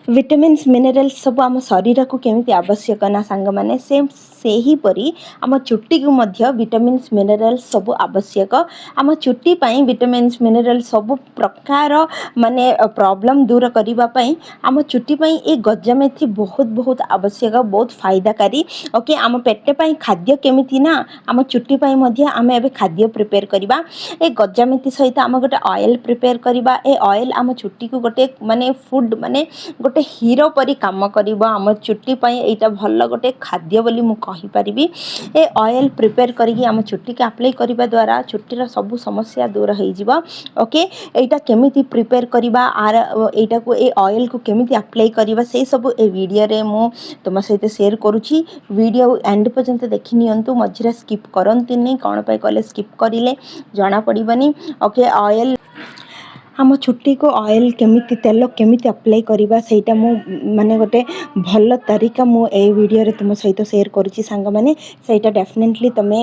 Vitamins, minerals ସବୁ ଆମ ଶରୀରକୁ କେମିତି ଆବଶ୍ୟକ ନା ସାଙ୍ଗମାନେ, ସେମ୍ ସେହିପରି ଆମ ଚୁଟିକୁ ମଧ୍ୟ ଭିଟାମିନ୍ସ, ମିନେରାଲ୍ସ ସବୁ ଆବଶ୍ୟକ। ଆମ ଚୁଟି ପାଇଁ ଭିଟାମିନ୍ସ, ମିନେରାଲ୍ସ ସବୁ ପ୍ରକାର ମାନେ ପ୍ରୋବ୍ଲେମ୍ ଦୂର କରିବା ପାଇଁ ଆମ ଚୁଟି ପାଇଁ ଏ ଗଜାମେଥି ବହୁତ ବହୁତ ଆବଶ୍ୟକ, ବହୁତ ଫାଇଦାକାରୀ। ଓକେ, ଆମ ପେଟ ପାଇଁ ଖାଦ୍ୟ କେମିତି ନା, ଆମ ଚୁଟି ପାଇଁ ମଧ୍ୟ ଆମେ ଏବେ ଖାଦ୍ୟ ପ୍ରିପେୟାର କରିବା। ଏ ଗଜାମେଥି ସହିତ ଆମେ ଗୋଟେ ଅଏଲ୍ ପ୍ରିପେୟାର କରିବା। ଏ ଅଏଲ୍ ଆମ ଚୁଟିକୁ ଗୋଟେ ମାନେ ଫୁଡ଼୍, ମାନେ ଗୋଟେ ହିରୋ ପରି କାମ କରିବ। ଆମ ଚୁଟି ପାଇଁ ଏଇଟା ଭଲ ଗୋଟେ ଖାଦ୍ୟ ବୋଲି ମୁଁ କହିପାରିବି। ଏ ଅଏଲ୍ ପ୍ରିପେୟାର କରିକି ଆମ ଚୁଟିକି ଆପ୍ଲାଏ କରିବା ଦ୍ୱାରା ଚୁଟିର ସବୁ ସମସ୍ୟା ଦୂର ହେଇଯିବ। ଓକେ, ଏଇଟା କେମିତି ପ୍ରିପେୟାର କରିବା, ଆର ଏଇଟାକୁ, ଏ ଅଏଲ୍କୁ କେମିତି ଆପ୍ଲାଏ କରିବା, ସେଇ ସବୁ ଏ ଭିଡ଼ିଓରେ ମୁଁ ତୁମ ସହିତ ସେୟାର କରୁଛି। ଭିଡ଼ିଓ ଏଣ୍ଡ ପର୍ଯ୍ୟନ୍ତ ଦେଖି ନିଅନ୍ତୁ, ମଝିରେ ସ୍କିପ୍ କରନ୍ତୁନି। କ'ଣ ପାଇଁ କଲେ, ସ୍କିପ୍ କରିଲେ ଜଣାପଡ଼ିବନି। ଓକେ, ଅଏଲ୍, ଆମ ଚୁଟିକୁ ଅଏଲ୍ କେମିତି, ତେଲ କେମିତି ଆପ୍ଲାଏ କରିବା, ସେଇଟା ମୁଁ ମାନେ ଗୋଟେ ଭଲ ତରିକା ମୁଁ ଏଇ ଭିଡ଼ିଓରେ ତୁମ ସହିତ ସେୟାର କରୁଛି ସାଙ୍ଗମାନେ। ସେଇଟା ଡେଫିନେଟଲି ତୁମେ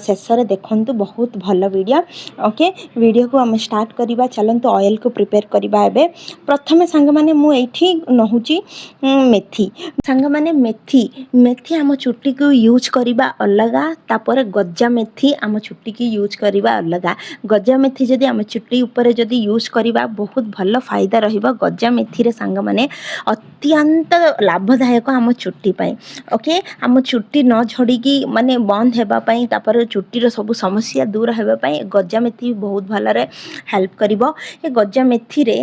ଶେଷରେ ଦେଖନ୍ତୁ, ବହୁତ ଭଲ ଭିଡ଼ିଓ। ଓକେ, ଭିଡ଼ିଓକୁ ଆମେ ଷ୍ଟାର୍ଟ କରିବା। ଚାଲନ୍ତୁ, ଅଏଲ୍କୁ ପ୍ରିପେୟାର କରିବା ଏବେ। ପ୍ରଥମେ ସାଙ୍ଗମାନେ, ମୁଁ ଏଇଠି ନେଉଛି ମେଥି। ସାଙ୍ଗମାନେ, ମେଥି ମେଥି ଆମ ଚୁଟିକୁ ୟୁଜ୍ କରିବା ଅଲଗା, ତାପରେ ଗଜା ମେଥି ଆମ ଚୁଟିକି ୟୁଜ୍ କରିବା ଅଲଗା। ଗଜା ମେଥି ଯଦି ଆମ ଚୁଟି ଉପରେ ଯଦି ୟୁଜ୍ କରିବା, ବହୁତ ଭଲ ଫାଇଦା ରହିବ। ଗଜା ମେଥିରେ ସାଙ୍ଗମାନେ ଅତ୍ୟନ୍ତ ଲାଭଦାୟକ ଆମ ଚୁଟି ପାଇଁ। ଓକେ, ଆମ ଚୁଟି ନ ଝଡ଼ିକି ମାନେ ବନ୍ଦ ହେବା ପାଇଁ, ତାପରେ ଚୁଟିର ସବୁ ସମସ୍ୟା ଦୂର ହେବା ପାଇଁ ଗଜା ମେଥି ବହୁତ ଭଲରେ ହେଲ୍ପ କରିବ। ଏ ଗଜା ମେଥିରେ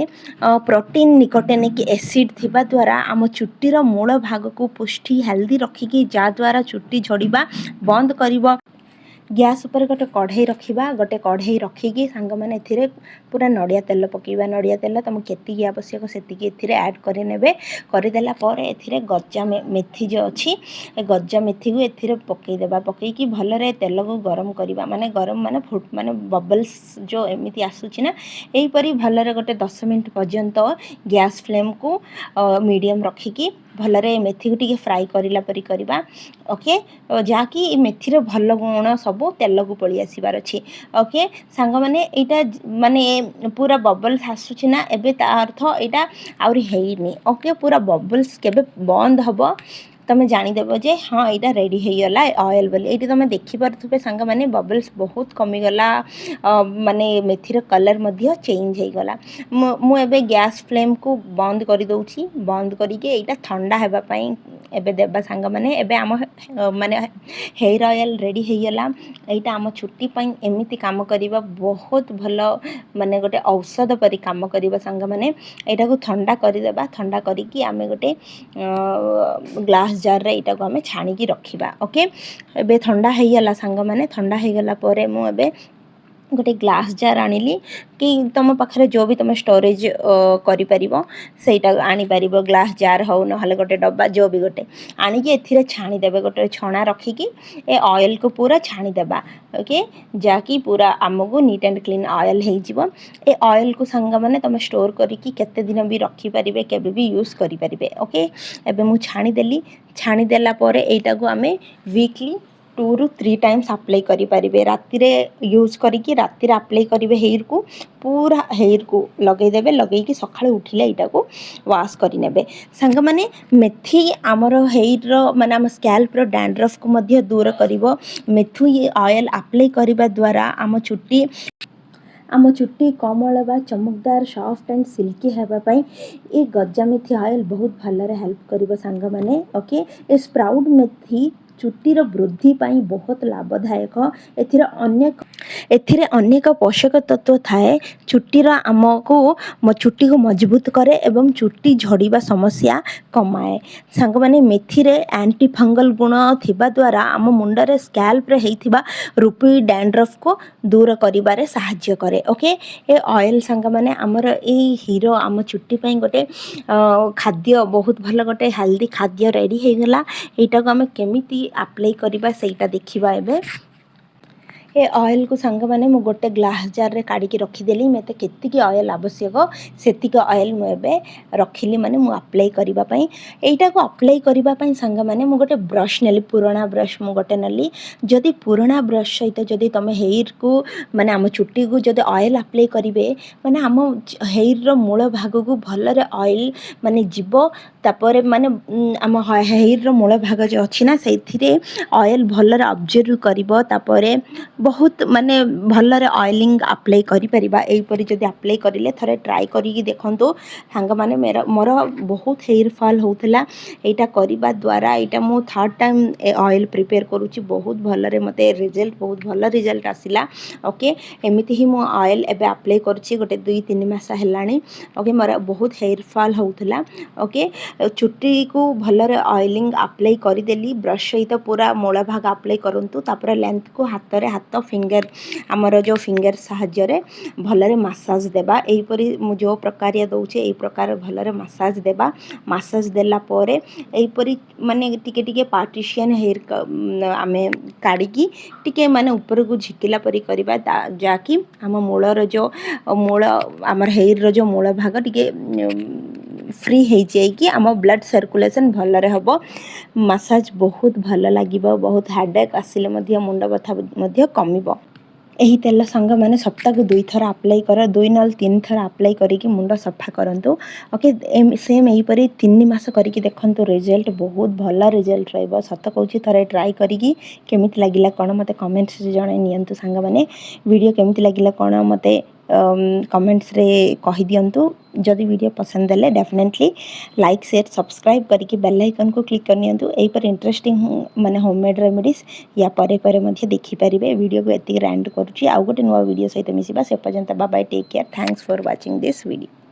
ପ୍ରୋଟିନ୍, ନିକୋଟିନିକ୍ ଏସିଡ଼୍ ଥିବା ଦ୍ୱାରା ଆମ ଚୁଟିର ମୂଳ ଭାଗକୁ ପୁଷ୍ଟି, ହେଲ୍ଦି ରଖିକି, ଯାହାଦ୍ୱାରା ଚୁଟି ଝଡ଼ିବା ବନ୍ଦ କରିବ। ଗ୍ୟାସ୍ ଉପରେ ଗୋଟେ କଢ଼େଇ ରଖିବା। ଗୋଟେ କଢ଼େଇ ରଖିକି ସାଙ୍ଗମାନେ, ଏଥିରେ ପୁରା ନଡ଼ିଆ ତେଲ ପକାଇବା। ନଡ଼ିଆ ତେଲ ତୁମକୁ କେତିକି ଆବଶ୍ୟକ, ସେତିକି ଏଥିରେ ଆଡ଼୍ କରିନେବେ। କରିଦେଲା ପରେ ଏଥିରେ ଗଜା ମେଥି ଯେଉଁ ଅଛି, ଏ ଗଜା ମେଥିକୁ ଏଥିରେ ପକାଇଦେବା। ପକାଇକି ଭଲରେ ତେଲକୁ ଗରମ କରିବା। ମାନେ ଗରମ ମାନେ ମାନେ ବବଲ୍ସ ଯେଉଁ ଏମିତି ଆସୁଛି ନା, ଏହିପରି ଭଲରେ ଗୋଟେ 10 ମିନିଟ୍ ପର୍ଯ୍ୟନ୍ତ ଗ୍ୟାସ୍ ଫ୍ଲେମ୍କୁ ମିଡ଼ିୟମ୍ ରଖିକି ଭଲରେ ମେଥିକୁ ଟିକେ ଫ୍ରାଏ କରିଲା ପରି କରିବା। ଓକେ, ଯାହାକି ମେଥିର ଭଲ ଗୁଣ ସବୁ ତେଲକୁ ପଳେଇ ଆସିବାର ଅଛି। ଓକେ ସାଙ୍ଗମାନେ, ଏଇଟା ମାନେ ପୁରା ବବଲ୍ସ ଆସୁଛି ନା ଏବେ, ତା ଅର୍ଥ ଏଇଟା ଆହୁରି ହେଇନି। ଓକେ, ପୁରା ବବଲ୍ସ କେବେ ବନ୍ଦ ହେବ, ତୁମେ ଜାଣିଦେବ ଯେ ହଁ, ଏଇଟା ରେଡ଼ି ହେଇଗଲା ଅଏଲ୍ ବୋଲି। ଏଇଠି ତୁମେ ଦେଖିପାରୁଥିବେ ସାଙ୍ଗମାନେ, ବବଲ୍ସ ବହୁତ କମିଗଲା, ମାନେ ମେଥିର କଲର୍ ମଧ୍ୟ ଚେଞ୍ଜ ହେଇଗଲା। ମୁଁ ଏବେ ଗ୍ୟାସ୍ ଫ୍ଲେମ୍କୁ ବନ୍ଦ କରିଦେଉଛି। ବନ୍ଦ କରିକି ଏଇଟା ଥଣ୍ଡା ହେବା ପାଇଁ ଏବେ ଦେବା। ସାଙ୍ଗମାନେ, ଏବେ ଆମ ମାନେ ହେୟାର୍ ଅଏଲ୍ ରେଡ଼ି ହେଇଗଲା। ଏଇଟା ଆମ ଚୁଟି ପାଇଁ ଏମିତି କାମ କରିବ, ବହୁତ ଭଲ, ମାନେ ଗୋଟେ ଔଷଧ ପରି କାମ କରିବ। ସାଙ୍ଗମାନେ, ଏଇଟାକୁ ଥଣ୍ଡା କରିଦେବା। ଥଣ୍ଡା କରିକି ଆମେ ଗୋଟେ ଗ୍ଲାସ୍ ଜାର୍ରେ ଏଇଟାକୁ ଆମେ ଛାଣିକି ରଖିବା। ଓକେ, ଏବେ ଥଣ୍ଡା ହେଇଗଲା ସାଙ୍ଗମାନେ। ଥଣ୍ଡା ହେଇଗଲା ପରେ ମୁଁ ଏବେ ଗୋଟେ ଗ୍ଲାସ୍ ଜାର୍ ଆଣିଲି କି ତୁମ ପାଖରେ ଯେଉଁ ବି ତୁମେ ଷ୍ଟୋରେଜ୍ କରିପାରିବ, ସେଇଟା ଆଣିପାରିବ। ଗ୍ଲାସ୍ ଜାର୍ ହେଉ, ନହେଲେ ଗୋଟେ ଡବା, ଯେଉଁ ବି ଗୋଟେ ଆଣିକି ଏଥିରେ ଛାଣିଦେବେ। ଗୋଟେ ଛଣା ରଖିକି ଏ ଅଏଲ୍କୁ ପୁରା ଛାଣିଦେବା। ଓକେ, ଯାହାକି ପୁରା ଆମକୁ ନିଟ୍ ଆଣ୍ଡ କ୍ଲିନ୍ ଅଏଲ୍ ହେଇଯିବ। ଏ ଅଏଲ୍କୁ ସାଙ୍ଗମାନେ ତୁମେ ଷ୍ଟୋର୍ କରିକି କେତେ ଦିନ ବି ରଖିପାରିବେ, କେବେ ବି ୟୁଜ୍ କରିପାରିବେ। ଓକେ, ଏବେ ମୁଁ ଛାଣିଦେଲି। ଛାଣିଦେଲା ପରେ ଏଇଟାକୁ ଆମେ ୱିକଲି 2ରୁ 3 ଟାଇମ୍ସ ଆପ୍ଲାଏ କରିପାରିବେ। ରାତିରେ ୟୁଜ୍ କରିକି ରାତିରେ ଆପ୍ଲାଏ କରିବେ, ହେୟାର୍କୁ, ପୁରା ହେୟାର୍କୁ ଲଗେଇଦେବେ। ଲଗେଇକି ସକାଳୁ ଉଠିଲେ ଏଇଟାକୁ ୱାଶ୍ କରିନେବେ। ସାଙ୍ଗମାନେ, ମେଥି ଆମର ହେୟାର୍ର, ମାନେ ଆମ ସ୍କାଲ୍ପର ଡ୍ୟାଣ୍ଡ୍ରଫ୍କୁ ମଧ୍ୟ ଦୂର କରିବ। ମେଥି ଅଏଲ୍ ଆପ୍ଲାଏ କରିବା ଦ୍ୱାରା ଆମ ଚୁଟି କୋମଳ ବା ଚମକଦାର, ସଫ୍ଟ ଆଣ୍ଡ ସିଲ୍କି ହେବା ପାଇଁ ଏ ଗଜା ମେଥି ଅଏଲ୍ ବହୁତ ଭଲରେ ହେଲ୍ପ କରିବ ସାଙ୍ଗମାନେ। ଓକେ, ଏ ସ୍ପ୍ରାଉଟ୍ ମେଥି ଚୁଟିର ବୃଦ୍ଧି ପାଇଁ ବହୁତ ଲାଭଦାୟକ। ଏଥିରେ ଅନେକ ପୋଷକ ତତ୍ତ୍ୱ ଥାଏ। ଚୁଟିର ଆମକୁ ଚୁଟିକୁ ମଜବୁତ କରେ ଏବଂ ଚୁଟି ଝଡ଼ିବା ସମସ୍ୟା କମାଏ। ସାଙ୍ଗମାନେ, ମେଥିରେ ଆଣ୍ଟି ଫଙ୍ଗଲ ଗୁଣ ଥିବା ଦ୍ୱାରା ଆମ ମୁଣ୍ଡରେ, ସ୍କାଲ୍ପରେ ହେଇଥିବା ରୁପି, ଡ୍ୟାଣ୍ଡ୍ରଫ୍କୁ ଦୂର କରିବାରେ ସାହାଯ୍ୟ କରେ। ଓକେ, ଏ ଅଏଲ୍ ସାଙ୍ଗମାନେ, ଆମର ଏଇ ହିରୋ, ଆମ ଚୁଟି ପାଇଁ ଗୋଟେ ଖାଦ୍ୟ, ବହୁତ ଭଲ ଗୋଟେ ହେଲ୍ଦି ଖାଦ୍ୟ ରେଡ଼ି ହେଇଗଲା। ଏଇଟାକୁ ଆମେ କେମିତି ଆପ୍ଲାଏ କରିବା, ସେଇଟା ଦେଖିବା ଏବେ। ଏ ଅଏଲ୍କୁ ସାଙ୍ଗମାନେ, ମୁଁ ଗୋଟେ ଗ୍ଲାସ୍ ଜାର୍ରେ କାଢ଼ିକି ରଖିଦେଲି। ମୋତେ କେତିକି ଅଏଲ୍ ଆବଶ୍ୟକ, ସେତିକି ଅଏଲ୍ ମୁଁ ଏବେ ରଖିଲି, ମାନେ ମୁଁ ଆପ୍ଲାଏ କରିବା ପାଇଁ। ଏଇଟାକୁ ଆପ୍ଲାଏ କରିବା ପାଇଁ ସାଙ୍ଗମାନେ, ମୁଁ ଗୋଟେ ବ୍ରଶ୍ ନେଲି। ପୁରୁଣା ବ୍ରଶ୍ ମୁଁ ଗୋଟେ ନେଲି। ଯଦି ପୁରୁଣା ବ୍ରଶ୍ ସହିତ ଯଦି ତୁମେ ହେୟାର୍କୁ, ମାନେ ଆମ ଚୁଟିକୁ ଯଦି ଅଏଲ୍ ଆପ୍ଲାଏ କରିବେ, ମାନେ ଆମ ହେୟାର୍ର ମୂଳ ଭାଗକୁ ଭଲରେ ଅଏଲ୍ ମାନେ ଯିବ। ତାପରେ ମାନେ ଆମ ହେୟାର୍ର ମୂଳ ଭାଗ ଯେଉଁ ଅଛି ନା, ସେଇଥିରେ ଅଏଲ୍ ଭଲରେ ଅବଜର୍ଭ କରିବ। ତାପରେ ବହୁତ ମାନେ ଭଲରେ ଅଏଲିଂ ଆପ୍ଲାଏ କରିପାରିବା ଏହିପରି ଯଦି ଆପ୍ଲାଏ କରିଲେ। ଥରେ ଟ୍ରାଏ କରିକି ଦେଖନ୍ତୁ ସାଙ୍ଗମାନେ। ମୋର ବହୁତ ହେୟାର୍ ଫଲ୍ ହେଉଥିଲା। ଏଇଟା କରିବା ଦ୍ୱାରା, ଏଇଟା ମୁଁ ଥାର୍ଡ଼ ଟାଇମ୍ ଏ ଅଏଲ୍ ପ୍ରିପେୟାର କରୁଛି। ବହୁତ ଭଲରେ ମୋତେ ରେଜଲ୍ଟ, ବହୁତ ଭଲ ରେଜଲ୍ଟ ଆସିଲା। ଓକେ, ଏମିତି ହିଁ ମୁଁ ଅଏଲ୍ ଏବେ ଆପ୍ଲାଏ କରୁଛି, ଗୋଟେ 2-3 ମାସ ହେଲାଣି। ଓକେ, ମୋର ବହୁତ ହେୟାର୍ ଫଲ୍ ହେଉଥିଲା। ଓକେ, ଚୁଟିକୁ ଭଲରେ ଅଏଲିଂ ଆପ୍ଲାଏ କରିଦେଲି। ବ୍ରଶ୍ ସହିତ ପୁରା ମୂଳ ଭାଗ ଆପ୍ଲାଏ କରନ୍ତୁ। ତାପରେ ଲେନ୍ଥକୁ ହାତରେ, ହାତ ଫିଙ୍ଗର, ଆମର ଯେଉଁ ଫିଙ୍ଗର ସାହାଯ୍ୟରେ ଭଲରେ ମାସାଜ ଦେବା। ଏହିପରି ମୁଁ ଯେଉଁ ପ୍ରକାରିଆ ଦେଉଛି, ଏଇ ପ୍ରକାର ଭଲରେ ମାସାଜ ଦେବା। ମାସାଜ ଦେଲା ପରେ ଏହିପରି ମାନେ ଟିକେ ଟିକେ ପାର୍ଟିସିଆନ୍ ହେୟାର୍ ଆମେ କାଢ଼ିକି ଟିକେ ମାନେ ଉପରକୁ ଝିକିଲା ପରି କରିବା, ଯାହାକି ଆମ ମୂଳର ଯେଉଁ ମୂଳ, ଆମର ହେୟାର୍ର ଯେଉଁ ମୂଳ ଭାଗ ଟିକେ ଫ୍ରି ହେଇଯାଇକି ଆମ ବ୍ଲଡ଼ ସର୍କୁଲେସନ୍ ଭଲରେ ହେବ। ମାସାଜ ବହୁତ ଭଲ ଲାଗିବ। ବହୁତ ହେଡ଼େକ୍ ଆସିଲେ ମଧ୍ୟ, ମୁଣ୍ଡ ବଥା ମଧ୍ୟ କମିବ। ଏହି ତେଲ ସାଙ୍ଗମାନେ, ସପ୍ତାହକୁ ଦୁଇଥର ଆପ୍ଲାଏ କର। ଦୁଇ ନହେଲେ ତିନି ଥର ଆପ୍ଲାଏ କରିକି ମୁଣ୍ଡ ସଫା କରନ୍ତୁ। ଓକେ, ସେମ୍ ଏହିପରି 3 ମାସ କରିକି ଦେଖନ୍ତୁ ରେଜଲ୍ଟ। ବହୁତ ଭଲ ରେଜଲ୍ଟ ରହିବ, ସତ କହୁଛି। ଥରେ ଟ୍ରାଏ କରିକି କେମିତି ଲାଗିଲା କ'ଣ, ମୋତେ କମେଣ୍ଟସରେ ଜଣାଇ ନିଅନ୍ତୁ ସାଙ୍ଗମାନେ। ଭିଡ଼ିଓ କେମିତି ଲାଗିଲା କ'ଣ, ମୋତେ କମେଣ୍ଟସରେ କହିଦିଅନ୍ତୁ। ଯଦି ଭିଡ଼ିଓ ପସନ୍ଦ ହେଲେ ଡେଫିନେଟଲି ଲାଇକ୍, ସେୟାର, ସବସ୍କ୍ରାଇବ୍ କରିକି ବେଲ୍ ଆଇକନ୍କୁ କ୍ଲିକ୍ କରିନିଅନ୍ତୁ। ଏହିପରି ଇଣ୍ଟରେଷ୍ଟିଂ ମାନେ ହୋମମେଡ଼୍ ରେମିଡ଼ିସ୍ ୟା ପରେ ପରେ ମଧ୍ୟ ଦେଖିପାରିବେ। ଭିଡ଼ିଓକୁ ଏତିକି ଏଣ୍ଡ କରୁଛି। ଆଉ ଗୋଟେ ନୂଆ ଭିଡ଼ିଓ ସହିତ ମିଶିବା। ସେ ପର୍ଯ୍ୟନ୍ତ bye, take care, thanks for watching this video.